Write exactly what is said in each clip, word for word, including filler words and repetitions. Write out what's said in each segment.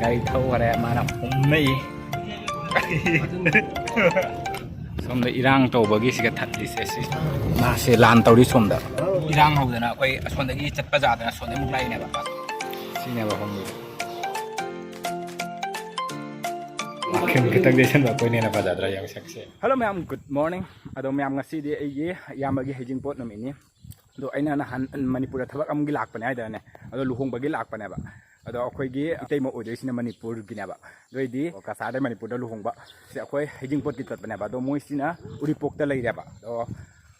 ꯒꯥꯔꯤ ꯊꯧꯈꯔꯦ, ꯃꯥꯅ ꯍꯨꯝꯅꯩ꯫ ꯁꯣꯝꯗ ꯏꯔꯥꯡ ꯇꯧꯕꯒꯤ ꯁꯤꯒ ꯊꯠꯂꯤꯁꯦ ꯁꯤ꯫ ꯃꯥꯁꯦ ꯂꯥꯟ ꯇꯧꯔꯤ ꯁꯣꯝꯗ꯫ ꯏꯔꯥꯡ ꯍꯧꯗꯅ ꯑꯩꯈꯣꯏ ꯑꯁꯣꯝꯗꯒꯤ ꯆꯠꯄ ꯌꯥꯗꯅ ꯑꯁꯣꯝꯗꯒꯤ ꯑꯃꯨꯛ ꯂꯥꯛꯏꯅꯦꯕ꯫ ꯁꯤꯅꯦꯕ ꯍꯣꯡꯕ꯫ ꯋꯥꯈꯜ ꯈꯤꯇꯪ ꯂꯦꯁꯟꯕ ꯑꯩꯈꯣꯏꯅ ꯍꯦꯟꯅ ꯐꯖꯗ꯭ꯔꯥ ꯌꯦꯡꯉꯨ ꯁꯛꯁꯦ꯫ Hello ꯃꯌꯥꯝ, good morning꯫ ꯑꯗꯣ ꯃꯌꯥꯝ, ꯉꯁꯤꯗꯤ ꯑꯩꯒꯤ ꯏꯌꯥꯝꯕꯒꯤ ꯍꯩꯖꯤꯡꯄꯣꯠ ꯅꯨꯃꯤꯠꯅꯤ꯫ ꯑꯗꯣ ꯑꯩꯅ ꯅꯍꯥꯟ ꯃꯅꯤꯄꯨꯔꯗ ꯊꯕꯛ ꯑꯃꯒꯤ ꯂꯥꯛꯄꯅꯦ ꯍꯥꯏꯇꯥꯔꯦꯅꯦ꯫ ꯑꯗꯣ ꯂꯨꯍꯣꯡꯕꯒꯤ ꯂꯥꯛꯄꯅꯦꯕ꯫ ꯑꯗꯣ ꯑꯩꯈꯣꯏꯒꯤ ꯏꯇꯩꯃ ꯑꯣꯏꯗꯣꯏꯁꯤꯅ ꯃꯅꯤꯄꯨꯔꯒꯤꯅꯦꯕ꯫ ꯑꯗꯨ ꯑꯣꯏꯗꯤ ꯀꯁꯥꯔꯗ ꯃꯅꯤꯄꯨꯔꯗ ꯂꯨꯍꯣꯡꯕ꯫ ꯁꯤ ꯑꯩꯈꯣꯏ ꯍꯩꯖꯤꯡꯄꯣꯠꯀꯤ ꯆꯠꯄꯅꯦꯕ꯫ ꯑꯗꯣ ꯃꯣꯏꯁꯤꯅ ꯎꯔꯤꯄꯣꯛꯇ ꯂꯩꯔꯦꯕ꯫ ꯑꯗꯣ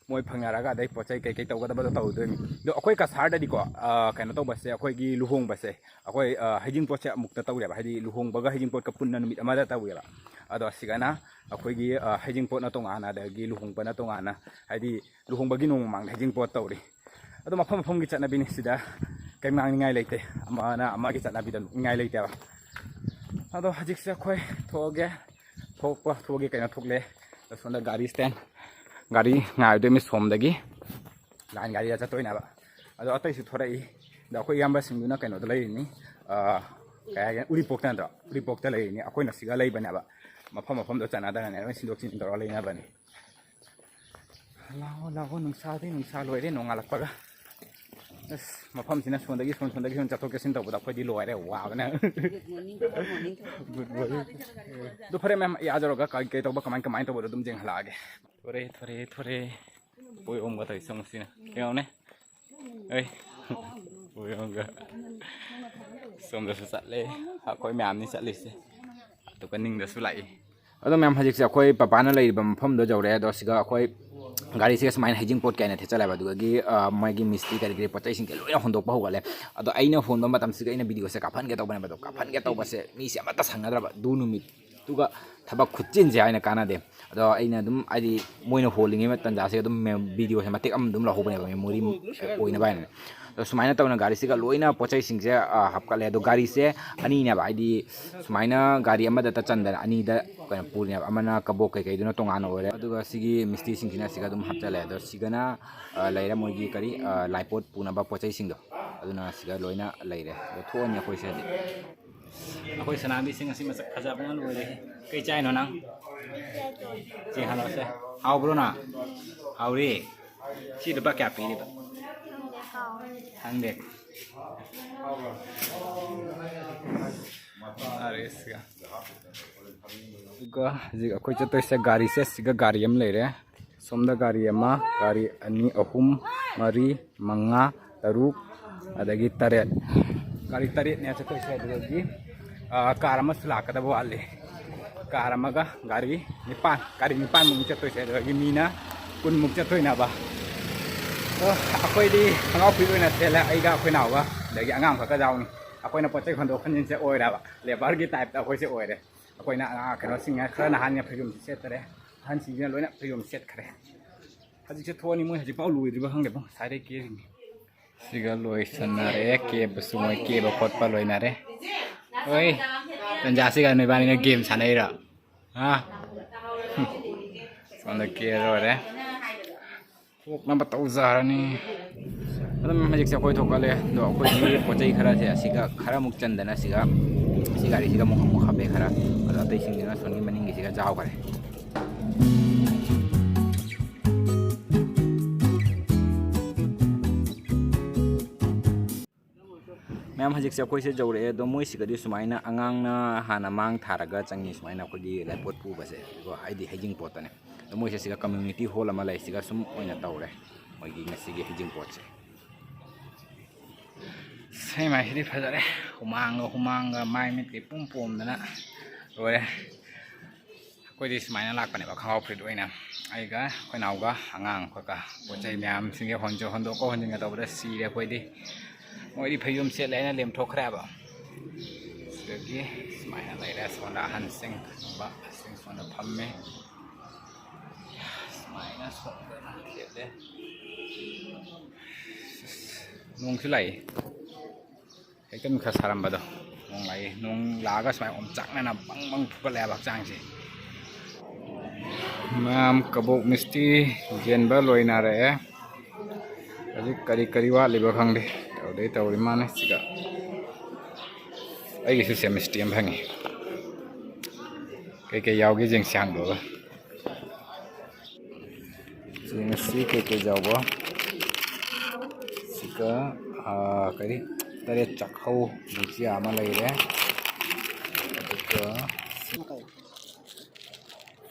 ꯃꯣꯏ ꯐꯪꯅꯔꯒ ꯑꯗꯩ ꯄꯣꯠ ꯆꯩ ꯀꯩꯀꯩ ꯇꯧꯒꯗꯕꯗꯣ ꯇꯧꯗꯣꯏꯅꯤ꯫ ꯑꯗꯣ ꯑꯩꯈꯣꯏ ꯀꯁꯥꯔꯗꯗꯤꯀꯣ, ꯑ, ꯀꯩꯅꯣ ꯇꯧꯕꯁꯦ, ꯑꯩꯈꯣꯏꯒꯤ ꯂꯨꯍꯣꯡꯕꯁꯦ ꯑꯩꯈꯣꯏ, ꯑ, ꯍꯩꯖꯤꯡꯄꯣꯠꯁꯦ ꯑꯃꯨꯛꯇ ꯇꯧꯔꯦꯕ꯫ ꯍꯥꯏꯗꯤ ꯂꯨꯍꯣꯡꯕꯒ ꯍꯩꯖꯤꯡꯄꯣꯠꯀ ꯄꯨꯟꯅ ꯅꯨꯃꯤꯠ ꯑꯃꯗ ꯇꯧꯋꯦꯕ꯫ ꯑꯗꯣ ꯑꯁꯤꯒꯅ ꯑꯩꯈꯣꯏꯒꯤ, ꯑ, ꯍꯩꯖꯤꯡꯄꯣꯠꯅ ꯇꯣꯉꯥꯟꯅ, ꯑꯗꯒꯤ ꯂꯨꯍꯣꯡꯕꯅ ꯇꯣꯉꯥꯟꯅ, ꯍꯥꯏꯗꯤ ꯂꯨꯍꯣꯡꯕꯒꯤ ꯅꯣꯡꯃ ꯃꯃꯥꯡꯗ ꯍꯩꯖꯤꯡꯄꯣꯠ ꯇꯧꯔꯤ꯫ ꯑꯗꯣ ꯃꯐꯝ ꯃꯐꯝꯒꯤ ꯆꯠꯅꯕꯤꯅꯤ, ꯁꯤꯗ ꯀꯩꯝ ꯉꯥꯡꯅꯤꯡꯉꯥꯏ ꯂꯩꯇꯦ꯫ ꯑꯃꯅ ꯑꯃꯒꯤ ꯆꯠꯅꯕꯤꯗ ꯅꯣꯛꯅꯤꯡꯉꯥꯏ ꯂꯩꯇꯦꯕ꯫ ꯑꯗꯣ ꯍꯧꯖꯤꯛꯁꯦ ꯑꯩꯈꯣꯏ ꯊꯣꯛꯑꯒꯦ, ꯊꯣꯛꯄ ꯊꯣꯛꯑꯒꯦ, ꯀꯩꯅꯣ ꯊꯣꯛꯂꯦ꯫ ꯑꯗꯣ ꯁꯣꯝꯗ ꯒꯥꯔꯤ stand, ꯒꯥꯔꯤ ꯉꯥꯏꯗꯣꯏꯅꯤ ꯁꯣꯝꯗꯒꯤ꯫ line ꯒꯥꯔꯤꯗ ꯆꯠꯇꯣꯏꯅꯦꯕ꯫ ꯑꯗꯣ ꯑꯇꯩꯁꯨ ꯊꯣꯔꯛꯏ꯫ ꯑꯗꯣ ꯑꯩꯈꯣꯏ ꯏꯌꯥꯝꯕꯁꯤꯡꯗꯨꯅ ꯀꯩꯅꯣꯗ ꯂꯩꯔꯤꯅꯤ, ꯑ, ꯀꯩ ꯍꯥꯏꯒꯦ, ꯎꯔꯤꯄꯣꯛꯇ ꯅꯠꯇ꯭ꯔꯣ? ꯎꯔꯤꯄꯣꯛꯇ ꯂꯩꯔꯤꯅꯤ꯫ ꯑꯩꯈꯣꯏꯅ ꯁꯤꯒ ꯂꯩꯕꯅꯦꯕ꯫ ꯃꯐꯝ ꯃꯐꯝꯗꯣ ꯆꯠꯅꯗꯅꯅꯦ ꯂꯣꯏ ꯁꯤꯟꯗꯣꯛ ꯁꯤꯟꯖꯤꯟ ꯇꯧꯔꯒ ꯂꯩꯅꯕꯅꯤ꯫ ꯂꯥꯛꯑꯣ, ꯂꯥꯛꯑꯣ, ꯅꯨꯡꯁꯥꯗꯤ ꯅꯨꯡꯁꯥ ꯂꯣꯏꯔꯦ ꯅꯣꯡꯉꯥꯜꯂꯛꯄꯒ꯫ ꯑꯁ, ꯃꯐꯝꯁꯤꯅ ꯁꯣꯝꯗꯒꯤ ꯁꯣꯝ, ꯁꯣꯝꯗꯒꯤ ꯁꯣꯝ ꯆꯠꯊꯣꯛ ꯆꯠꯁꯤꯟ ꯇꯧꯕꯗ ꯑꯩꯈꯣꯏꯗꯤ ꯂꯣꯏꯔꯦ ꯋꯥꯕꯅ꯫ Good morning꯫ ꯑꯗꯨ ꯐꯔꯦ ꯃꯦꯝ, ꯑꯩ ꯑꯥ ꯌꯧꯔꯒ ꯀꯩ ꯀꯩ ꯇꯧꯕ, ꯀꯃꯥꯏ ꯀꯃꯥꯏꯅ ꯇꯧꯕꯗꯣ ꯑꯗꯨꯝ ꯌꯦꯡꯍꯜꯂꯛꯑꯒꯦ꯫ ꯊꯣꯔꯦ, ꯊꯣꯔꯦ, ꯊꯣꯔꯦ꯫ ꯄꯣꯏ ꯑꯣꯝꯒ ꯇꯧꯔꯤ ꯆꯪꯉꯨꯁꯤꯅ꯫ ꯀꯩꯅꯣꯅꯦ? ꯑꯩ ꯄꯣꯏ ꯑꯣꯝꯒ ꯁꯣꯝꯗꯁꯨ ꯆꯠꯂꯦ꯫ ꯑꯩꯈꯣꯏ ꯃꯌꯥꯝꯅꯤ ꯆꯠꯂꯤꯁꯦ꯫ ꯑꯗꯨꯒ ꯅꯤꯡꯗꯁꯨ ꯂꯥꯛꯏ꯫ ꯑꯗꯣ ꯃꯌꯥꯝ, ꯍꯧꯖꯤꯛꯁꯦ ꯑꯩꯈꯣꯏ ꯄꯄꯥꯅ ꯂꯩꯔꯤꯕ ꯃꯐꯝꯗꯣ ꯌꯧꯔꯦ꯫ ꯑꯗꯣ ꯁꯤꯒ ꯑꯩꯈꯣꯏ ꯒꯥꯔꯤꯁꯤꯒ ꯁꯨꯃꯥꯏꯅ ꯍꯩꯖꯤꯡꯄꯣꯠꯀꯤ ꯑꯣꯏꯅ ꯊꯦꯠꯆꯜꯂꯦꯕ꯫ ꯑꯗꯨꯗꯒꯤ, ꯑ, ꯃꯥꯒꯤ ꯃꯤꯁꯇ꯭ꯔꯤ ꯀꯔꯤ ꯀꯔꯤ ꯄꯣꯠ ꯆꯩꯁꯤꯡꯁꯦ ꯂꯣꯏꯅ ꯍꯣꯟꯗꯣꯛꯄ ꯍꯧꯒꯠꯂꯦ꯫ ꯑꯗꯣ ꯑꯩꯅ ꯍꯣꯟꯕ ꯃꯇꯝꯁꯤꯒ ꯑꯩꯅ ꯚꯤꯗꯤꯑꯣꯁꯦ ꯀꯥꯞꯍꯟꯒꯦ ꯇꯧꯕꯅꯦꯕ꯫ ꯑꯗꯣ ꯀꯥꯞꯍꯟꯒꯦ ꯇꯧꯕꯁꯦ ꯃꯤꯁꯦ ꯑꯃꯠꯇ ꯁꯪꯅꯗ꯭ꯔꯕ꯫ ꯑꯗꯨ ꯅꯨꯃꯤꯠꯇꯨꯒ ꯊꯕꯛ ꯈꯨꯠꯆꯤꯟꯁꯦ ꯍꯥꯏꯅ ꯀꯥꯟꯅꯗꯦ꯫ ꯑꯗꯣ ꯑꯩꯅ ꯑꯗꯨꯝ, ꯍꯥꯏꯗꯤ, ꯃꯣꯏꯅ ꯍꯣꯜꯂꯤꯉꯩ ꯇꯟꯖꯥꯁꯦ ꯑꯗꯨꯝ ꯃꯦ-, ꯚꯤꯗꯤꯑꯣꯁꯦ ꯃꯇꯦꯛ ꯑꯃ ꯑꯗꯨꯝ ꯂꯧꯍꯧꯕꯅꯦꯕ, memory ꯑꯣꯏꯅꯕ ꯍꯥꯏꯅꯅꯦ꯫ ꯑꯗꯣ ꯁꯨꯃꯥꯏꯅ ꯇꯧꯅ ꯒꯥꯔꯤꯁꯤꯒ ꯂꯣꯏꯅ ꯄꯣꯠ ꯆꯩꯁꯤꯡꯁꯦ, ꯑ, ꯍꯥꯞꯀꯠꯂꯦ꯫ ꯑꯗꯣ ꯒꯥꯔꯤꯁꯦ ꯑꯅꯤꯅꯦꯕ, ꯍꯥꯏꯗꯤ, ꯁꯨꯃꯥꯏꯅ ꯒꯥꯔꯤ ꯑꯃꯗꯇ ꯆꯟꯗꯅ ꯑꯅꯤꯗ ꯀꯩꯅꯣ ꯄꯨꯔꯤꯅꯦꯕ꯫ ꯑꯃꯅ ꯀꯕꯣꯛ ꯀꯩꯀꯩꯗꯨꯅ ꯇꯣꯉꯥꯟꯅ ꯑꯣꯏꯔꯦ꯫ ꯑꯗꯨꯒ ꯁꯤꯒꯤ ꯃꯤꯁꯇ꯭ꯔꯤꯁꯤꯡꯁꯤꯅ ꯁꯤꯒ ꯑꯗꯨꯝ ꯍꯥꯞꯆꯜꯂꯦ꯫ ꯑꯗꯣ ꯁꯤꯒꯅ, ꯑ, ꯂꯩꯔꯦ ꯃꯣꯏꯒꯤ ꯀꯔꯤ, ꯑ, ꯂꯥꯏꯄꯣꯠ ꯄꯨꯅꯕ ꯄꯣꯠ ꯆꯩꯁꯤꯡꯗꯣ꯫ ꯑꯗꯨꯅ ꯁꯤꯒ ꯂꯣꯏꯅ ꯂꯩꯔꯦ꯫ ꯑꯗꯣ ꯊꯣꯛꯑꯅꯤ ꯑꯩꯈꯣꯏꯁꯦ ꯍꯧꯖꯤꯛ꯫ ꯑꯩꯈꯣꯏ ꯁꯅꯥꯕꯤꯁꯤꯡ ꯑꯁꯤ ꯃꯁꯛ ꯐꯖꯕꯅ ꯂꯣꯏꯔꯦ꯫ ꯀꯩ ꯆꯥꯏꯅꯣ ꯅꯪ? ꯆꯦꯡ ꯍꯜꯂꯛꯁꯦ꯫ ꯍꯥꯎꯕ꯭ꯔꯣ ꯅꯪ? ꯍꯥꯎꯔꯤ꯫ ꯁꯤ ꯂꯨꯄꯥ ꯀꯌꯥ ꯄꯤꯔꯤꯕ? ꯈꯪꯗꯦ꯫ ꯑꯔꯦ, ꯁꯤꯒ꯫ ꯑꯗꯨꯒ ꯍꯧꯖꯤꯛ ꯑꯩꯈꯣꯏ ꯆꯠꯇꯣꯏꯁꯦ ꯒꯥꯔꯤꯁꯦ, ꯁꯤꯒ ꯒꯥꯔꯤ ꯑꯃ ꯂꯩꯔꯦ꯫ ꯁꯣꯝꯗ ꯒꯥꯔꯤ ꯑꯃ, ꯒꯥꯔꯤ ꯑꯅꯤ, ꯑꯍꯨꯝ, ꯃꯔꯤ, ꯃꯉꯥ, ꯇꯔꯨꯛ, ꯑꯗꯒꯤ ꯇꯔꯦꯠ꯫ ꯒꯥꯔꯤ ꯇꯔꯦꯠꯅꯦ ꯆꯠꯇꯣꯏꯁꯦ꯫ ꯑꯗꯨꯗꯒꯤ, ꯑ, ꯀꯥꯔ ꯑꯃꯁꯨ ꯂꯥꯛꯀꯗꯕ ꯋꯥꯠꯂꯤ꯫ ꯀꯥꯔ ꯑꯃꯒ ꯒꯥꯔꯤ ꯅꯤꯄꯥꯟ, ꯒꯥꯔꯤ ꯅꯤꯄꯥꯟꯃꯨꯛ ꯆꯠꯇꯣꯏꯁꯦ꯫ ꯑꯗꯨꯗꯒꯤ ꯃꯤꯅ ꯀꯨꯟꯃꯨꯛ ꯆꯠꯇꯣꯏꯅꯦꯕ꯫ ꯑꯗꯣ ꯑꯩꯈꯣꯏꯗꯤ ꯈꯣꯡꯒ꯭ꯔꯥꯎ ꯐꯨꯔꯤꯠ ꯑꯣꯏꯅ ꯁꯦꯠꯂꯦ, ꯑꯩꯒ ꯑꯩꯈꯣꯏ ꯅꯥꯎꯒ, ꯑꯗꯒꯤ ꯑꯉꯥꯡ ꯈꯔꯒ ꯌꯥꯎꯅꯤ꯫ ꯑꯩꯈꯣꯏꯅ ꯄꯣꯠ ꯆꯩ ꯍꯣꯟꯗꯣꯛ ꯍꯣꯟꯖꯤꯟꯁꯦ ꯑꯣꯏꯔꯦꯕ, ꯂꯦꯕꯔꯒꯤ ꯇꯥꯏꯞꯇ ꯑꯩꯈꯣꯏꯁꯦ ꯑꯣꯏꯔꯦ꯫ ꯑꯩꯈꯣꯏꯅ ꯑꯉꯥꯡ, ꯀꯩꯅꯣꯁꯤꯡꯅ, ꯈꯔꯅ ꯑꯍꯟꯅ ꯐꯩꯖꯣꯝꯁꯦ ꯁꯦꯠꯇꯔꯦ, ꯑꯍꯟꯁꯤꯡꯁꯤꯅ ꯂꯣꯏꯅ ꯐꯩꯖꯣꯝ ꯁꯦꯠꯈ꯭ꯔꯦ꯫ ꯍꯧꯖꯤꯛꯁꯦ ꯊꯣꯛꯑꯅꯤ, ꯃꯣꯏ ꯍꯧꯖꯤꯛꯐꯥꯎ ꯂꯣꯏꯗ꯭ꯔꯤꯕ ꯈꯪꯗꯦ, ꯉꯁꯥꯏꯗꯩ ꯀꯦꯔꯤꯅꯤ꯫ ꯁꯤꯒ ꯂꯣꯏꯁꯟꯅꯔꯦ, ꯀꯦꯕꯁꯨ ꯃꯣꯏ ꯀꯦꯕ ꯈꯣꯠꯄ ꯂꯣꯏꯅꯔꯦ꯫ ꯍꯣꯏ, ꯇꯟꯖꯥꯁꯤꯒ ꯅꯣꯏꯕꯥꯅꯤꯅ ꯒꯦꯝ ꯁꯥꯟꯅꯩꯔꯣ? ꯍꯥ? ꯁꯣꯝꯗ ꯀꯦ ꯂꯣꯏꯔꯦ꯫ ꯊꯣꯛꯅꯕ ꯇꯧꯖꯔꯅꯤ꯫ ꯑꯗꯨꯝ ꯍꯧꯖꯤꯛꯁꯦ ꯑꯩꯈꯣꯏ ꯊꯣꯛꯀꯠꯂꯦ꯫ ꯑꯗꯣ ꯑꯩꯈꯣꯏꯒꯤ ꯄꯣꯠ ꯆꯩ ꯈꯔꯁꯦ ꯑꯁꯤꯒ ꯈꯔꯃꯨꯛ ꯆꯟꯗꯅ ꯁꯤꯒ, ꯁꯤ ꯒꯥꯔꯤꯁꯤꯒ ꯑꯃꯨꯛ, ꯑꯃꯨꯛ ꯍꯥꯞꯄꯦ ꯈꯔ꯫ ꯑꯗꯣ ꯑꯇꯩꯁꯤꯡꯁꯤꯅ ꯁꯣꯝꯒꯤ ꯃꯅꯤꯡꯒꯤꯁꯤꯒ ꯌꯥꯎꯈꯔꯦ꯫ ꯃꯌꯥꯝ, ꯍꯧꯖꯤꯛꯁꯦ ꯑꯩꯈꯣꯏꯁꯦ ꯌꯧꯔꯛꯑꯦ꯫ ꯑꯗꯣ ꯃꯣꯏꯁꯤꯒꯗꯤ ꯁꯨꯃꯥꯏꯅ ꯑꯉꯥꯡꯅ ꯍꯥꯟꯅ ꯃꯥꯡ ꯊꯥꯔꯒ ꯆꯪꯉꯤ, ꯁꯨꯃꯥꯏꯅ ꯑꯩꯈꯣꯏꯒꯤ ꯂꯥꯏꯄꯣꯠ ꯄꯨꯕꯁꯦ, ꯀꯣ, ꯍꯥꯏꯗꯤ ꯍꯩꯖꯤꯡꯄꯣꯠꯇꯅꯦ꯫ ꯑꯗꯣ ꯃꯣꯏꯁꯦ ꯁꯤꯒ community hall ꯑꯃ ꯂꯩ, ꯁꯤꯒ ꯁꯨꯝ ꯑꯣꯏꯅ ꯇꯧꯔꯦ ꯃꯣꯏꯒꯤ ꯉꯁꯤꯒꯤ ꯍꯩꯖꯤꯡꯄꯣꯠꯁꯦ꯫ ꯁꯦ, ꯃꯥꯏꯁꯤꯗꯤ ꯐꯖꯔꯦ꯫ ꯍꯨꯃꯥꯡꯒ, ꯍꯨꯃꯥꯡꯒ ꯃꯥꯏ ꯃꯤꯠꯀ ꯏꯄꯨꯝ ꯄꯣꯝꯗꯅ ꯂꯣꯏꯔꯦ꯫ ꯑꯩꯈꯣꯏꯗꯤ ꯁꯨꯃꯥꯏꯅ ꯂꯥꯛꯄꯅꯦꯕ, ꯈꯣꯡꯒ꯭ꯔꯥꯎ ꯐꯨꯔꯤꯠ ꯑꯣꯏꯅ꯫ ꯑꯩꯒ ꯑꯩꯈꯣꯏ ꯅꯥꯎꯒ ꯑꯉꯥꯡ ꯑꯩꯈꯣꯏꯒ ꯄꯣꯠ ꯆꯩ ꯃꯌꯥꯝꯁꯤꯡꯁꯦ ꯍꯣꯟꯖ-, ꯍꯣꯟꯗꯣꯛꯀ ꯍꯣꯟꯖꯤꯟꯒ ꯇꯧꯕꯗ ꯁꯤꯔꯦ ꯑꯩꯈꯣꯏꯗꯤ꯫ ꯃꯣꯏꯗꯤ ꯐꯩꯖꯣꯝ ꯁꯦꯠꯂꯦ ꯍꯥꯏꯅ ꯂꯦꯝꯊꯣꯛꯈ꯭ꯔꯦꯕ꯫ ꯁꯤꯗꯒꯤ ꯁꯨꯃꯥꯏꯅ ꯂꯩꯔꯦ꯫ ꯁꯣꯝꯗ ꯑꯍꯟꯁꯤꯡ, ꯑꯍꯟꯁꯤꯡ ꯁꯣꯝꯗ ꯐꯝꯃꯦ꯫ ꯁꯨꯃꯥꯏꯅ ꯁꯣꯝꯗ ꯂꯦꯞꯄꯦ꯫ ꯅꯣꯡꯁꯨ ꯂꯥꯛꯏ꯫ ꯍꯦꯛꯇ ꯅꯨꯡꯁꯥ ꯁꯥꯔꯝꯕꯗꯣ ꯅꯣꯡ ꯂꯥꯛꯏ꯫ ꯅꯣꯡ ꯂꯥꯛꯑꯒ ꯁꯨꯃꯥꯏꯅ ꯑꯣꯝꯆꯥꯛꯅꯅ ꯕꯪ ꯕꯪ ꯐꯨꯒꯠꯂꯛꯑꯦꯕ ꯍꯛꯆꯥꯡꯁꯦ꯫ ꯃꯌꯥꯝ ꯀꯕꯣꯛ ꯃꯤꯁꯇꯤ ꯌꯦꯟꯕ ꯂꯣꯏꯅꯔꯛꯑꯦ꯫ ꯍꯧꯖꯤꯛ ꯀꯔꯤ ꯀꯔꯤ ꯋꯥꯠꯂꯤꯕ ꯈꯪꯗꯦ꯫ ꯇꯧꯗꯩ ꯇꯧꯔꯤ ꯃꯥꯅꯤ ꯁꯤꯒ꯫ ꯑꯩꯒꯤꯁꯨ ꯁꯦꯝ ꯁ꯭ꯇꯦꯝ ꯐꯪꯉꯤ꯫ ꯀꯩꯀꯩ ꯌꯥꯎꯒꯦ ꯌꯦꯡꯁꯤ ꯍꯥꯡꯗꯣꯛꯑꯒ꯫ ꯌꯦꯡꯉꯁꯤ ꯀꯩꯀꯩ ꯌꯥꯎꯕ꯫ ꯁꯤꯒ, ꯑꯥ, ꯀꯔꯤ, ꯇꯔꯦꯠ ꯆꯥꯛꯍꯧ ꯕꯨꯖꯤꯌꯥ ꯑꯃ ꯂꯩꯔꯦ꯫ ꯑꯗꯨꯒ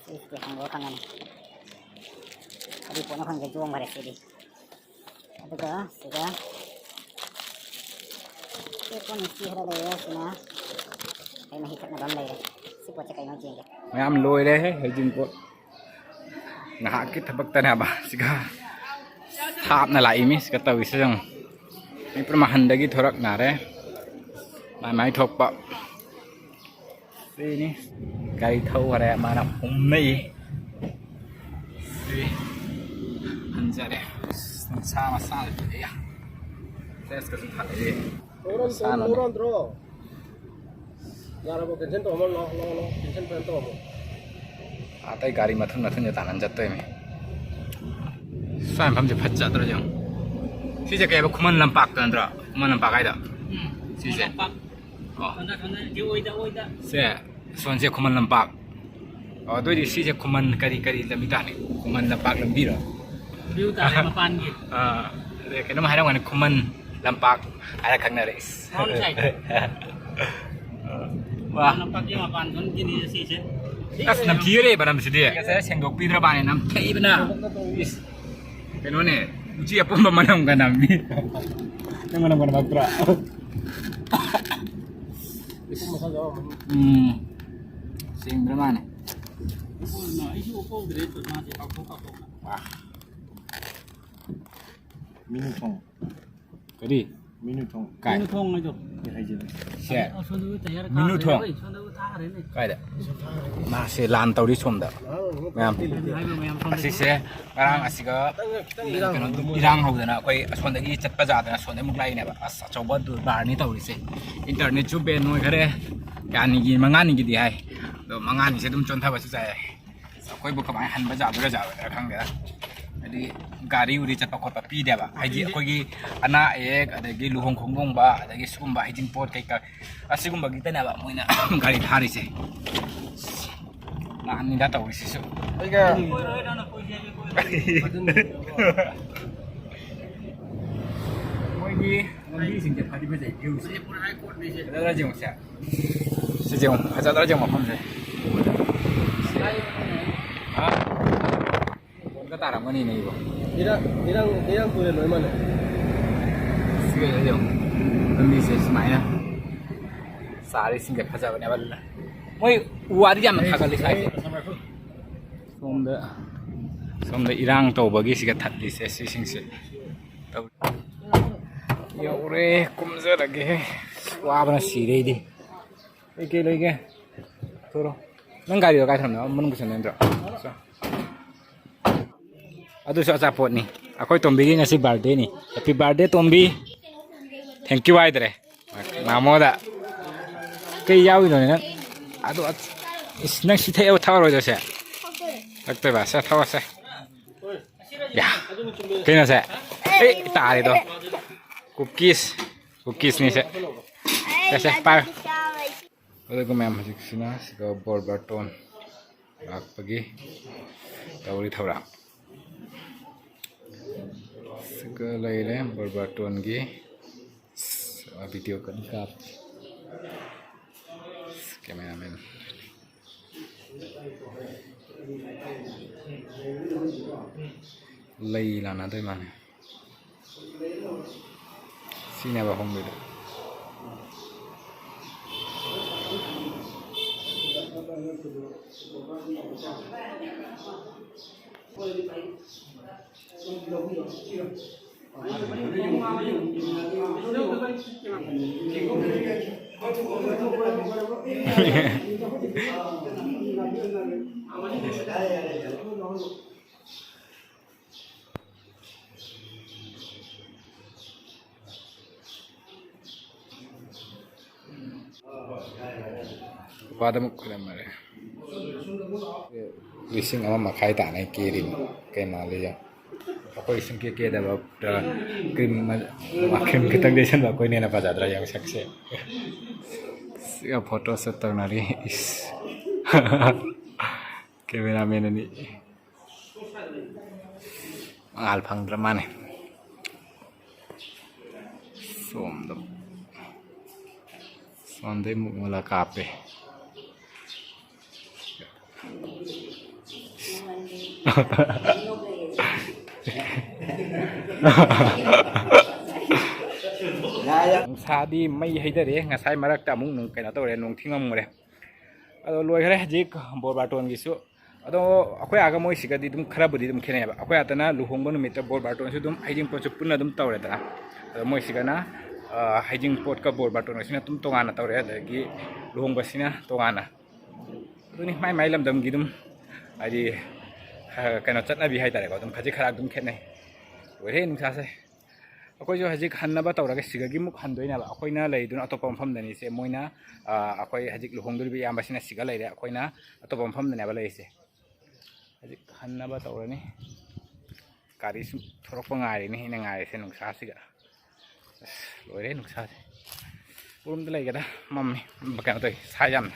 ꯁꯤꯁꯤꯗꯤ ꯍꯥꯡꯗꯣꯛꯑ ꯈꯪꯉꯅꯤ꯫ ꯀꯔꯤ ꯄꯣꯠꯅꯣ ꯈꯪꯗꯦ, ꯌꯣꯝꯈꯔꯦ ꯁꯤꯗꯤ꯫ ꯑꯗꯨꯒ ꯁꯤꯗ ꯄꯦꯛꯄ ꯃꯤꯁꯇꯤ ꯈꯔ ꯂꯩꯔꯦ꯫ ꯁꯤꯅ ꯑꯩ ꯃꯍꯤ ꯊꯛꯅꯕ ꯑꯃ ꯂꯩꯔꯦ꯫ ꯁꯤ ꯄꯣꯠꯁꯦ ꯀꯩꯅꯣ ꯌꯦꯡꯒꯦ꯫ ꯃꯌꯥꯝ ꯂꯣꯏꯔꯦꯍꯦ ꯍꯩꯖꯤꯡꯄꯣꯠ꯫ ꯉꯥꯏꯍꯥꯛꯀꯤ ꯊꯕꯛꯇꯅꯦꯕ ꯁꯤꯒ ꯊꯥꯞꯅ ꯂꯥꯛꯏ ꯃꯤ ꯁꯤꯒ ꯇꯧꯔꯤꯁꯦ ꯌꯦꯡꯉꯨ꯫ ꯃꯤ ꯄꯨꯔꯥ ꯃꯍꯟꯗꯒꯤ ꯊꯣꯔꯛꯅꯔꯦ꯫ ꯃꯥꯏ ꯃꯥꯏ ꯊꯣꯛꯄ꯫ ꯁꯤꯅꯤ꯫ ꯒꯥꯔꯤ ꯊꯧꯈꯔꯦ ꯃꯥꯅ ꯍꯨꯝꯅꯩ꯫ ꯁꯤ ꯍꯟꯖꯔꯦ꯫ ꯅꯨꯡꯁꯥ ꯃꯁꯥ ꯗ꯭ꯔꯦꯁꯀꯁꯨ ꯊꯥꯛꯑꯦ꯫ ꯂꯧꯔꯣ, ꯃꯁꯥꯅꯅꯦ꯫ ꯂꯧꯔꯣ, ꯂꯧꯔꯣ꯫ ꯌꯥꯔꯕꯣ? Cancel ꯇꯧꯔꯝꯃꯣ, ꯂꯥꯎ, ꯂꯥꯎ, ꯂꯥꯎ꯫ Cancel ꯐꯖꯅ ꯇꯧꯔꯝꯃꯣ꯫ ꯑꯇꯩ ꯒꯥꯔꯤ ꯃꯊꯨꯟ ꯃꯊꯨꯟꯁꯦ ꯇꯥꯟꯅ ꯆꯠꯇꯣꯏꯅꯦ꯫ ꯁ꯭ꯋꯥꯏ ꯃꯐꯝꯁꯦ ꯐꯖꯗ꯭ꯔꯣ ꯌꯦꯡꯉꯨ꯫ ꯁꯤꯁꯦ ꯀꯩ ꯍꯥꯏꯕ? ꯈꯨꯃꯟ ꯂꯝꯄꯥꯛꯇ ꯅꯠꯇ꯭ꯔꯣ? ꯈꯨꯃꯟ ꯂꯝꯄꯥꯛ ꯍꯥꯏꯗꯣ? ꯎꯝ꯫ ꯁꯤꯁꯦ? ꯂꯝꯄꯥꯛ꯫ ꯑꯣ꯫ ꯁꯣꯝꯗ, ꯁꯣꯝꯗ, ꯁꯤ ꯑꯣꯏꯗ, ꯑꯣꯏꯗ꯫ ꯁꯦ, ꯁꯣꯝꯁꯦ ꯈꯨꯃꯟ ꯂꯝꯄꯥꯛ꯫ ꯑꯣ, ꯑꯗꯨꯑꯣꯏꯗꯤ ꯁꯤꯁꯦ ꯈꯨꯃꯟ ꯀꯔꯤ, ꯀꯔꯤ ꯂꯝꯕꯤ ꯇꯥꯅꯤ? ꯈꯨꯃꯟ ꯂꯝꯄꯥꯛ ꯂꯝꯕꯤꯔꯣ? View ꯇꯥꯔꯦ ꯃꯄꯥꯟꯒꯤ꯫ ꯑꯥ, ꯑꯗꯩ ꯀꯩꯅꯣꯝ ꯍꯥꯏꯔꯝꯒꯅꯤ, ꯈꯨꯃꯟ ꯂꯝꯄꯥꯛ ꯍꯥꯏꯔ ꯈꯪꯅꯔꯦ꯫ ꯏꯁ꯫ Wrong side꯫ ꯋꯥ꯫ ꯂꯝꯄꯥꯛꯀꯤ ꯃꯄꯥꯟ ꯊꯣꯡꯒꯤꯅꯤ ꯁꯤꯁꯦ꯫ ꯑꯁ, ꯅꯝꯊꯤꯔꯦ ꯃꯅꯝꯁꯤꯗꯤ꯫ ꯉꯁꯥꯏ ꯁꯦꯡꯗꯣꯛꯄꯤꯗ꯭ꯔꯕꯅꯦ, ꯅꯝꯊꯤꯕꯅ꯫ ꯏꯁ꯫ ꯀꯩꯅꯣꯅꯦ, ꯎꯆꯤ ꯑꯄꯨꯝꯕ ꯃꯅꯝꯒ ꯅꯝꯃꯤ꯫ ꯅꯪ ꯃꯅꯝꯒ ꯅꯝꯃꯛꯇ꯭ꯔꯣ? ꯎꯝ꯫ ꯁꯦꯡꯗ꯭ꯔ ꯃꯥꯅꯦ꯫ ꯑꯩꯁꯨ ꯎꯍꯧꯗ꯭ꯔꯦ, ꯃꯥꯁꯦ ꯀꯥꯎꯊꯣꯛ ꯀꯥꯎꯊꯣꯛꯅ꯫ ꯃꯤꯅꯨ ꯊꯣꯡ꯫ ꯀꯔꯤ? ꯃꯤꯅꯨ ꯊꯣꯡ꯫ ꯀꯥꯏ? ꯃꯤꯅꯨ ꯊꯣꯡ ꯍꯥꯏꯗꯣ꯫ ꯑꯩ ꯍꯥꯏꯖꯤꯜꯂꯦ꯫ ꯁꯦ꯫ ꯑꯁꯣꯝꯗꯕꯨ ꯇꯌꯥꯔ ꯃꯤꯅꯨ ꯀꯥꯈ꯭ꯔꯦ꯫ ꯊꯣꯡ꯫ ꯍꯣꯏ, ꯁꯣꯝꯗꯕꯨ ꯊꯥꯈ꯭ꯔꯦꯅꯦ꯫ ꯀꯥꯏꯗ? ꯃꯥꯁꯦ ꯂꯥꯟ ꯇꯧꯔꯤ ꯁꯣꯝꯗ꯫ ꯃꯌꯥꯝ꯫ ꯍꯥꯏꯕ ꯃꯌꯥꯝ ꯁꯣꯝꯗ꯫ ꯑꯁꯤꯁꯦ ꯉꯔꯥꯡ ꯑꯁꯤꯒ ꯈꯤꯇꯪ ꯏꯔꯥꯡ ꯀꯩꯅꯣ ꯍꯧꯕ ꯏꯔꯥꯡ ꯍꯧꯗꯅ ꯑꯩꯈꯣꯏ ꯑꯁꯣꯝꯗꯒꯤ ꯆꯠꯄ ꯌꯥꯗꯅ ꯑꯁꯣꯝꯗꯒꯤ ꯑꯃꯨꯛ ꯂꯥꯛꯏꯅꯦꯕ꯫ ꯑꯁ, ꯑꯆꯧꯕ ꯗꯨꯔꯕꯥꯔꯅꯤ ꯇꯧꯔꯤꯁꯦ꯫ Internetꯁꯨ ban ꯑꯣꯏꯈꯔꯦ꯫ ꯀꯌꯥꯅꯤꯒꯤ, ꯃꯉꯥꯅꯤꯒꯤꯗꯤ ꯍꯥꯏ꯫ ꯑꯗꯣ ꯃꯉꯥꯅꯤꯁꯦ ꯑꯗꯨꯝ ꯆꯣꯟꯊꯕꯁꯨ ꯌꯥꯏ꯫ ꯑꯩꯈꯣꯏꯕꯨ ꯀꯃꯥꯏꯅ ꯍꯟꯕ ꯌꯥꯗꯣꯏꯔꯥ ꯌꯥꯔꯣꯏꯗꯣꯏꯔꯥ ꯈꯪꯗꯦꯗ꯫ ꯒꯥꯔꯤ ꯎꯔꯤ ꯆꯠꯄ ꯈꯣꯠꯄ ꯄꯤꯗꯦꯕ, ꯍꯥꯏꯗꯤ ꯑꯩꯈꯣꯏꯒꯤ ꯑꯅꯥ ꯑꯌꯦꯛ, ꯑꯗꯒꯤ ꯂꯨꯍꯣꯡ ꯈꯣꯡꯗꯣꯡꯕ, ꯑꯗꯒꯤ ꯁꯤꯒꯨꯝꯕ ꯍꯩꯖꯤꯡꯄꯣꯠ ꯀꯩꯀꯥ, ꯑꯁꯤꯒꯨꯝꯕꯒꯤꯇꯅꯦꯕ ꯃꯣꯏꯅ ꯒꯥꯔꯤ ꯊꯥꯔꯤꯁꯦ꯫ ꯂꯥꯛꯑꯅꯤꯗ ꯇꯧꯔꯤꯁꯤꯁꯨ꯫ ꯑꯩꯒ ꯃꯣꯏꯒꯤ ꯂꯝꯕꯤꯁꯤꯡꯁꯦ ꯐꯗꯤ ꯐꯖꯩ, ꯚ꯭ꯌꯨꯁꯦ꯫ ꯐꯖꯗ꯭ꯔꯥ ꯌꯦꯡꯉꯨꯁꯦ꯫ ꯁꯤꯁꯦ ꯌꯦꯡꯉꯨ, ꯐꯖꯗ꯭ꯔꯥ ꯌꯦꯡꯉꯨ ꯃꯐꯝꯁꯦ꯫ ꯍꯥ? ꯐꯣꯟꯒ ꯇꯥꯔꯝꯒꯅꯤꯅꯦ ꯏꯕꯣ꯫ ꯏꯔꯥꯡ, ꯏꯔꯥꯡ, ꯏꯔꯥꯡ ꯇꯨꯔꯦꯜ ꯑꯣꯏ ꯃꯥꯜꯂꯦ꯫ ꯁꯤꯒ ꯌꯦꯡꯉꯨ꯫ ꯂꯝꯕꯤꯁꯦ ꯁꯨꯃꯥꯏꯅ ꯆꯥꯔꯤꯁꯤꯡꯁꯦ ꯐꯖꯕꯅꯦꯕ꯫ ꯃꯣꯏ ꯎ ꯋꯥꯗꯤ ꯌꯥꯝꯅ ꯊꯥꯒꯠꯂꯤ ꯁ꯭ꯋꯥꯏꯁꯦ꯫ ꯁꯣꯝꯗ, ꯁꯣꯝꯗ ꯏꯔꯥꯡ ꯇꯧꯕꯒꯤ ꯁꯤꯒ ꯊꯠꯂꯤꯁꯦ ꯁꯤꯁꯤꯡꯁꯦ꯫ ꯇꯧ-, ꯌꯧꯔꯦ, ꯀꯨꯝꯖꯔꯒꯦ꯫ ꯋꯥꯕꯅ ꯁꯤꯔꯦ ꯑꯩꯗꯤ꯫ ꯀꯩꯀꯩ ꯂꯩꯒꯦ? ꯊꯣꯔꯣ꯫ ꯅꯪ ꯒꯥꯔꯤꯗꯣ ꯀꯥꯏ ꯊꯝꯃꯤꯅꯣ? ꯃꯅꯨꯡ ꯄꯨꯁꯟꯗꯣꯏ ꯅꯠꯇ꯭ꯔꯣ? ꯑꯗꯨꯁꯨ ꯑꯆꯥꯄꯣꯠꯅꯤ꯫ ꯑꯩꯈꯣꯏ ꯇꯣꯝꯕꯤꯒꯤ ꯉꯁꯤ ꯕꯥꯔꯗꯦꯅꯤ꯫ Happy birthday, Tombi. Thank you ꯍꯥꯏꯗ꯭ꯔꯦ꯫ ꯃꯥꯃꯣꯗ꯫ ꯀꯩ ꯌꯥꯎꯔꯤꯅꯣꯅꯦ ꯅꯪ? ꯑꯗꯨ ꯑꯠ-, ꯏꯁ, ꯅꯪ ꯁꯤ ꯊꯛꯑꯦ ꯊꯛꯑꯔꯣꯏꯗꯣ ꯁꯦ? ꯊꯛꯇꯣꯏꯕ? ꯁꯦ, ꯊꯛꯑꯣ ꯁꯦ꯫ ꯌꯥ꯫ ꯀꯩꯅꯣ ꯁꯦ? ꯑꯦ, ꯇꯥꯔꯦꯗꯣ꯫ ꯀꯨꯀꯤꯁ꯫ ꯀꯨꯀꯤꯁꯅꯤ ꯁꯦ꯫ ꯁꯦ, ꯁꯦ, ꯄꯥꯏꯌꯨ꯫ ꯑꯗꯨꯒ ꯃꯌꯥꯝ ꯍꯧꯖꯤꯛꯁꯤꯅ ꯁꯤꯒ ꯕꯣꯔ ꯕꯥꯔꯇꯣꯟ ꯂꯥꯛꯄꯒꯤ ꯇꯧꯔꯤ ꯊꯧꯔꯥꯡ꯫ ꯁꯤꯒ ꯂꯩꯔꯦ ꯕꯣꯔ ꯕꯥꯔꯇꯣꯟꯒꯤ ꯚꯤꯗꯤꯑꯣ ꯀꯟꯅ ꯀꯥꯞꯄꯤ꯫ ꯀꯦꯃꯦꯔꯥꯃꯦꯟ꯫ ꯂꯩ ꯂꯥꯟꯅꯗꯣꯏ ꯃꯥꯜꯂꯦ꯫ ꯁꯤꯅꯦꯕ ꯍꯣꯡꯗꯣꯏꯗꯣ꯫ ꯅꯨꯄꯥꯗ ꯑꯃꯨꯛ ꯈꯨꯔꯝꯃꯔꯦ꯫ ꯂꯤꯁꯤꯡ ꯑꯃ ꯃꯈꯥꯏ ꯇꯥꯅ ꯀꯦꯔꯤꯕ ꯀꯩ ꯃꯥꯜꯂꯤ ꯌꯦꯡꯉꯣ꯫ ꯑꯩꯈꯣꯏ ꯁꯨꯡꯀꯦ ꯀꯦꯗꯕ, ꯀ꯭ꯔꯤꯝ, ꯀ꯭ꯔꯤꯝ ꯈꯤꯇꯪ ꯇꯩꯁꯟꯕ ꯑꯩꯈꯣꯏꯅ ꯍꯦꯟꯅ ꯐꯖꯗ꯭ꯔꯥ? ꯌꯦꯡꯉꯨ ꯁꯛꯁꯦ꯫ ꯁꯤꯒ ꯐꯣꯇꯣ ꯁꯨꯠ ꯇꯧꯅꯔꯤ꯫ ꯏꯁ꯫ ꯀꯦꯃꯦꯔꯥꯃꯦꯟ ꯑꯅꯤ꯫ ꯃꯉꯥꯜ ꯐꯪꯗ꯭ꯔ ꯃꯥꯅꯦ꯫ ꯁꯣꯝꯗ꯫ ꯁꯣꯝꯗꯩ ꯑꯃꯨꯛ ꯑꯣꯜꯂ ꯀꯥꯞꯄꯦ꯫ ꯅꯨꯡꯁꯥꯗꯤ ꯃꯩ ꯍꯩꯊꯔꯦ꯫ ꯉꯁꯥꯏ ꯃꯔꯛꯇ ꯑꯃꯨꯛ ꯅꯨꯡ-, ꯀꯩꯅꯣ ꯇꯧꯔꯦ, ꯅꯣꯡ ꯊꯤꯡꯉꯝꯃꯨꯔꯦ꯫ ꯑꯗꯣ ꯂꯣꯏꯈꯔꯦ ꯍꯧꯖꯤꯛ ꯕꯣꯔ ꯕꯥꯔꯇꯣꯟꯒꯤꯁꯨ꯫ ꯑꯗꯣ ꯑꯩꯈꯣꯏ ꯑꯥꯒ ꯃꯣꯏꯁꯤꯒꯗꯤ ꯑꯗꯨꯝ ꯈꯔꯕꯨꯗꯤ ꯑꯗꯨꯝ ꯈꯦꯠꯅꯩꯑꯕ꯫ ꯑꯩꯈꯣꯏ ꯑꯥꯗꯅ ꯂꯨꯍꯣꯡꯕ ꯅꯨꯃꯤꯠꯇ ꯕꯣꯔ ꯕꯥꯔꯇꯣꯟꯁꯨ ꯑꯗꯨꯝ ꯍꯩꯖꯤꯡꯄꯣꯠꯁꯨ ꯄꯨꯟꯅ ꯑꯗꯨꯝ ꯇꯧꯔꯦꯗꯅ꯫ ꯑꯗꯣ ꯃꯣꯏꯁꯤꯒꯅ, ꯑ, ꯍꯩꯖꯤꯡꯄꯣꯠꯀ ꯕꯣꯔ ꯕꯥꯔꯇꯣꯟꯒꯁꯤꯅ ꯑꯗꯨꯝ ꯇꯣꯉꯥꯟꯅ ꯇꯧꯔꯦ, ꯑꯗꯒꯤ ꯂꯨꯍꯣꯡꯕꯁꯤꯅ ꯇꯣꯉꯥꯟꯅ꯫ ꯑꯗꯨꯅꯤ, ꯃꯥꯏ ꯃꯥꯏ ꯂꯝꯗꯝꯒꯤ ꯑꯗꯨꯝ, ꯍꯥꯏꯗꯤ, ꯑ, ꯀꯩꯅꯣ, ꯆꯠꯅꯕꯤ ꯍꯥꯏꯇꯥꯔꯦꯀꯣ, ꯑꯗꯨꯝ ꯈꯖꯤꯛ ꯈꯔ ꯑꯗꯨꯝ ꯈꯦꯠꯅꯩ꯫ ꯂꯣꯏꯔꯦ ꯅꯨꯡꯁꯥꯁꯦ꯫ ꯑꯩꯈꯣꯏꯁꯨ ꯍꯧꯖꯤꯛ ꯍꯟꯅꯕ ꯇꯧꯔꯒ ꯁꯤꯒꯒꯤ ꯑꯃꯨꯛ ꯍꯟꯗꯣꯏꯅꯦꯕ꯫ ꯑꯩꯈꯣꯏꯅ ꯂꯩꯗꯨꯅ ꯑꯇꯣꯞꯄ ꯃꯐꯝꯗꯅꯤ ꯏꯆꯦ꯫ ꯃꯣꯏꯅ, ꯑ, ꯑꯩꯈꯣꯏ ꯍꯧꯖꯤꯛ ꯂꯨꯍꯣꯡꯗꯣꯔꯤꯕ ꯏꯌꯥꯝꯕꯁꯤꯅ ꯁꯤꯒ ꯂꯩꯔꯦ, ꯑꯩꯈꯣꯏꯅ ꯑꯇꯣꯞꯄ ꯃꯐꯝꯗꯅꯦꯕ ꯂꯩꯔꯤꯁꯦ꯫ ꯍꯧꯖꯤꯛ ꯍꯟꯅꯕ ꯇꯧꯔꯅꯤ꯫ ꯒꯥꯔꯤ ꯁꯨꯝ ꯊꯣꯔꯛꯄ ꯉꯥꯏꯔꯤꯅꯤ ꯑꯩꯅ ꯉꯥꯏꯔꯤꯁꯦ ꯅꯨꯡꯁꯥꯁꯤꯒ꯫ ꯑꯁ, ꯂꯣꯏꯔꯦ ꯅꯨꯡꯁꯥꯁꯦ꯫ ꯎꯔꯨꯝꯗ ꯂꯩꯒꯦꯗ, ꯃꯝꯃꯤ꯫ ꯀꯩꯅꯣ ꯇꯧꯋꯤ, ꯁꯥꯏ ꯌꯥꯝꯅ꯫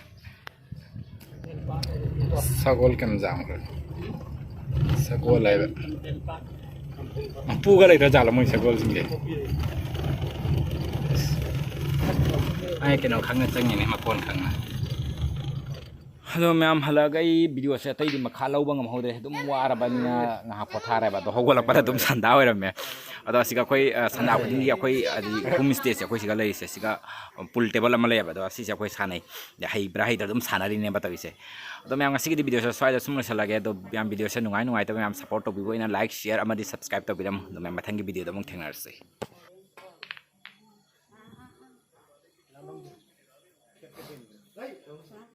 ꯁꯒꯣꯜ ꯀꯌꯥꯝ ꯆꯥꯎꯈ꯭ꯔꯦ? ꯁꯒꯣꯜ ꯍꯥꯏꯕ꯫ ꯃꯄꯨꯒ ꯂꯩꯇ꯭ꯔ ꯖꯥꯠꯂꯣ ꯃꯣꯏ ꯁꯒꯣꯜꯁꯤꯡꯁꯦ? ꯑꯩ ꯀꯩꯅꯣ ꯈꯪꯅ ꯆꯪꯉꯤꯅꯦ, ꯃꯀꯣꯟ ꯈꯪꯅ꯫ ꯑꯗꯣ ꯃꯌꯥꯝ ꯍꯜꯂꯛꯑꯒ ꯑꯩ ꯚꯤꯗꯤꯑꯣꯁꯦ ꯑꯇꯩꯗꯤ ꯃꯈꯥ ꯂꯧꯕ ꯉꯝꯍꯧꯗ꯭ꯔꯦ, ꯑꯗꯨꯝ ꯋꯥꯔꯕꯅꯤꯅ ꯉꯥꯏꯍꯥꯛ ꯄꯣꯊꯥꯔꯦꯕ꯫ ꯑꯗꯣ ꯍꯧꯒꯠꯂꯛꯄꯗ ꯑꯗꯨꯝ ꯁꯟꯗꯥ ꯑꯣꯏꯔꯝꯃꯦ꯫ ꯑꯗꯣ ꯑꯁꯤꯒ ꯑꯩꯈꯣꯏ, ꯑ, ꯁꯟꯗꯥ ꯈꯨꯗꯤꯡꯒꯤ ꯑꯩꯈꯣꯏ ꯍꯥꯏꯗꯤ ꯍꯣꯝ ꯁ꯭ꯇꯦꯁꯦ ꯑꯩꯈꯣꯏ ꯁꯤꯒ ꯂꯩꯔꯤꯁꯦ, ꯁꯤꯒ ꯄꯨꯜ ꯇꯦꯕꯜ ꯑꯃ ꯂꯩꯌꯦꯕ꯫ ꯑꯗꯣ ꯑꯁꯤꯁꯦ ꯑꯩꯈꯣꯏ ꯁꯥꯟꯅꯩ꯫ ꯑꯗꯩ ꯍꯩꯕ꯭ꯔꯥ ꯍꯩꯇ꯭ꯔꯥ ꯑꯗꯨꯝ ꯁꯥꯟꯅꯔꯤꯅꯦꯕ ꯇꯧꯔꯤꯁꯦ꯫ ꯑꯗꯣ ꯃꯌꯥꯝ ꯉꯁꯤꯒꯤꯗꯤ ꯚꯤꯗꯤꯑꯣꯁꯦ ꯁ꯭ꯋꯥꯏꯗ ꯁꯨꯝ ꯂꯣꯏꯁꯤꯜꯂꯒꯦ꯫ ꯑꯗꯣ ꯃꯌꯥꯝ ꯚꯤꯗꯤꯑꯣꯁꯦ ꯅꯨꯡꯉꯥꯏ ꯅꯨꯡꯉꯥꯏꯇꯕ ꯃꯌꯥꯝ ꯁꯞꯄꯣꯔꯠ ꯇꯧꯕꯤꯕ ꯑꯣꯏꯅ ꯂꯥꯏꯛ, ꯁꯤꯌꯔ ꯑꯃꯗꯤ ꯁꯕꯁꯀ꯭ꯔꯥꯏꯕ ꯇꯧꯕꯤꯔꯝꯃꯨ꯫ ꯑꯗꯣ ꯃꯌꯥꯝ ꯃꯊꯪꯒꯤ ꯚꯤꯗꯤꯑꯣꯗ ꯑꯃꯨꯛ ꯊꯦꯡꯅꯔꯁꯤ꯫